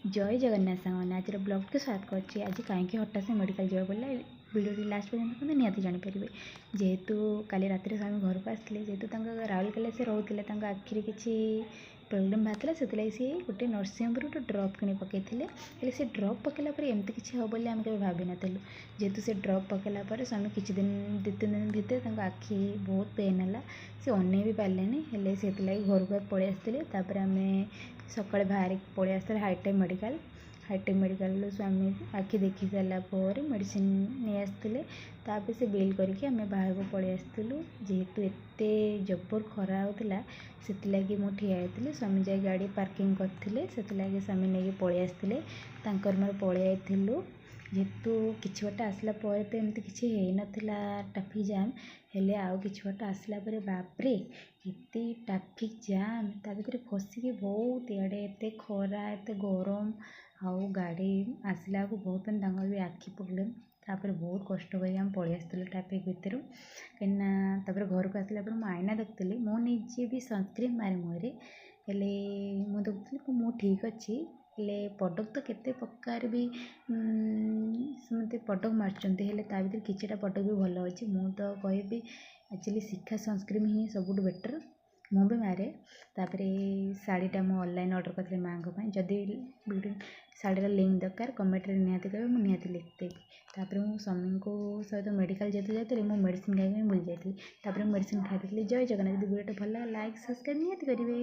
ଜୟ ଜଗନ୍ନାଥ ସାଙ୍ଗମାନେ, ଆଜିର ବ୍ଲଗ୍କୁ ସ୍ୱାଗତ କରୁଛି। ଆଜି କାହିଁକି ହଠାତ୍ ସେ ମେଡ଼ିକାଲ ଯିବାକୁ ପଡ଼ିଲା, ଭିଡ଼ିଓଟି ଲାଷ୍ଟ ପର୍ଯ୍ୟନ୍ତ ଦେଖନ୍ତୁ, ନିହାତି ଜାଣିପାରିବେ। ଯେହେତୁ କାଲି ରାତିରେ ସ୍ୱାମୀ ଘରକୁ ଆସିଥିଲେ, ଯେହେତୁ ତାଙ୍କ ରାଉରକେଲା ସେ ରହୁଥିଲେ, ତାଙ୍କ ଆଖିରେ କିଛି ପ୍ରୋବ୍ଲେମ୍ ବାହାରିଥିଲା, ସେଥିଲାଗି ସିଏ ଗୋଟେ ନର୍ସିଂହୋମରୁ ଗୋଟେ ଡ୍ରପ୍ କିଣି ପକାଇଥିଲେ। ହେଲେ ସେ ଡ୍ରପ୍ ପକାଇଲା ପରେ ଏମିତି କିଛି ହେବ ବୋଲି ଆମେ କେବେ ଭାବିନଥିଲୁ। ଯେହେତୁ ସେ ଡ୍ରପ୍ ପକାଇଲା ପରେ ସ୍ୱାମୀ କିଛି ଦିନ, 2-3 ଦିନ ଭିତରେ ତାଙ୍କ ଆଖି ବହୁତ ପେନ୍ ହେଲା, ସେ ଅନେଇ ବି ପାରିଲେନି। ହେଲେ ସେଥିଲାଗି ଘରକୁ ପଳେଇ ଆସିଥିଲେ। ତାପରେ ଆମେ ସକାଳେ ବାହାରିକି ପଳେଇ ଆସିଥିଲେ ହାଇଟେକ୍ ମେଡ଼ିକାଲ। ହାଇଟେକ୍ ମେଡ଼ିକାଲରୁ ସ୍ୱାମୀ ଆଖି ଦେଖି ସାରିଲା ପରେ ମେଡ଼ିସିନ ନେଇ ଆସିଥିଲେ। ତାପରେ ସେ ବିଲ୍ କରିକି ଆମେ ବାହାରକୁ ପଳେଇ ଆସିଥିଲୁ। ଯେହେତୁ ଏତେ ଜବର ଖରା ହେଉଥିଲା, ସେଥିଲାଗି ମୁଁ ଠିଆ ହେଇଥିଲି, ସ୍ୱାମୀ ଯାଇ ଗାଡ଼ି ପାର୍କିଂ କରିଥିଲେ, ସେଥିଲାଗି ସ୍ୱାମୀ ନେଇକି ପଳେଇ ଆସିଥିଲେ। ତାଙ୍କର ମୋର ପଳେଇ ଯାଇଥିଲୁ। ଯେହେତୁ କିଛି ବାଟ ଆସିଲା ପରେ ତ ଏମିତି କିଛି ହେଇନଥିଲା ଟ୍ରାଫିକ୍ ଜାମ୍, ହେଲେ ଆଉ କିଛି ବାଟ ଆସିଲା ପରେ ବାପରେ, ଏତେ ଟ୍ରାଫିକ୍ ଜାମ୍, ତା ଭିତରେ ଫସିକି ବହୁତ, ଇଆଡ଼େ ଏତେ ଖରା, ଏତେ ଗରମ, ଆଉ ଗାଡ଼ି ଆସିଲା ବେଳକୁ ବହୁତ, ମାନେ ତାଙ୍କର ବି ଆଖି ପ୍ରୋବ୍ଲେମ୍। ତାପରେ ବହୁତ କଷ୍ଟ କରିକି ଆମେ ପଳେଇ ଆସିଥିଲୁ ଟ୍ରାଫିକ୍ ଭିତରୁ। କାହିଁକିନା ତାପରେ ଘରକୁ ଆସିଲା ପରେ ମୁଁ ଆଇନା ଦେଖୁଥିଲି। ମୁଁ ନିଜେ ବି ସନସ୍କ୍ରିନ୍ ମାରେ ମୁହଁରେ, ହେଲେ ମୁଁ ଦେଖୁଥିଲି ମୁଁ ଠିକ୍ ଅଛି। ହେଲେ ପ୍ରଡ଼କ୍ଟ ତ କେତେ ପ୍ରକାର ବି ସେମିତି ପ୍ରଡ଼କ୍ଟ ମାରୁଛନ୍ତି, ହେଲେ ତା ଭିତରେ କିଛିଟା ପ୍ରଡ଼କ୍ଟ ବି ଭଲ ଅଛି। ମୁଁ ତ କହିବି ଆକ୍ଚୁଆଲି ଶିଖା ସନସ୍କ୍ରିନ୍ ହିଁ ସବୁଠୁ ବେଟର୍, ମୁଁ ବି ମାରେ। ତାପରେ ଶାଢ଼ୀଟା ମୁଁ ଅନଲାଇନ୍ ଅର୍ଡ଼ର୍ କରିଥିଲି ମାଆଙ୍କ ପାଇଁ। ଯଦି ଶାଢ଼ୀର ଲିଙ୍କ୍ ଦରକାର, କମେଣ୍ଟରେ ନିହାତି କହିବେ, ମୁଁ ନିହାତି ଲିଙ୍କ୍ ଦେବି। ତାପରେ ମୁଁ ସ୍ୱାମୀଙ୍କ ସହିତ ମେଡ଼ିକାଲ ଯେହେତୁ ଯାଇଥିଲି, ମୁଁ ମେଡ଼ିସିନ୍ ଖାଇବା ପାଇଁ ଭୁଲି ଯାଇଥିଲି। ତାପରେ ମୁଁ ମେଡ଼ିସିନ୍ ଖାଇ ଦେଇଥିଲି। ଜୟ ଜଗନ୍ନାଥ। ଯଦି ଭିଡ଼ିଓଟା ଭଲ ଲାଗେ, ଲାଇକ୍, ସବସ୍କ୍ରାଇବ୍ ନିହାତି କରିବେ।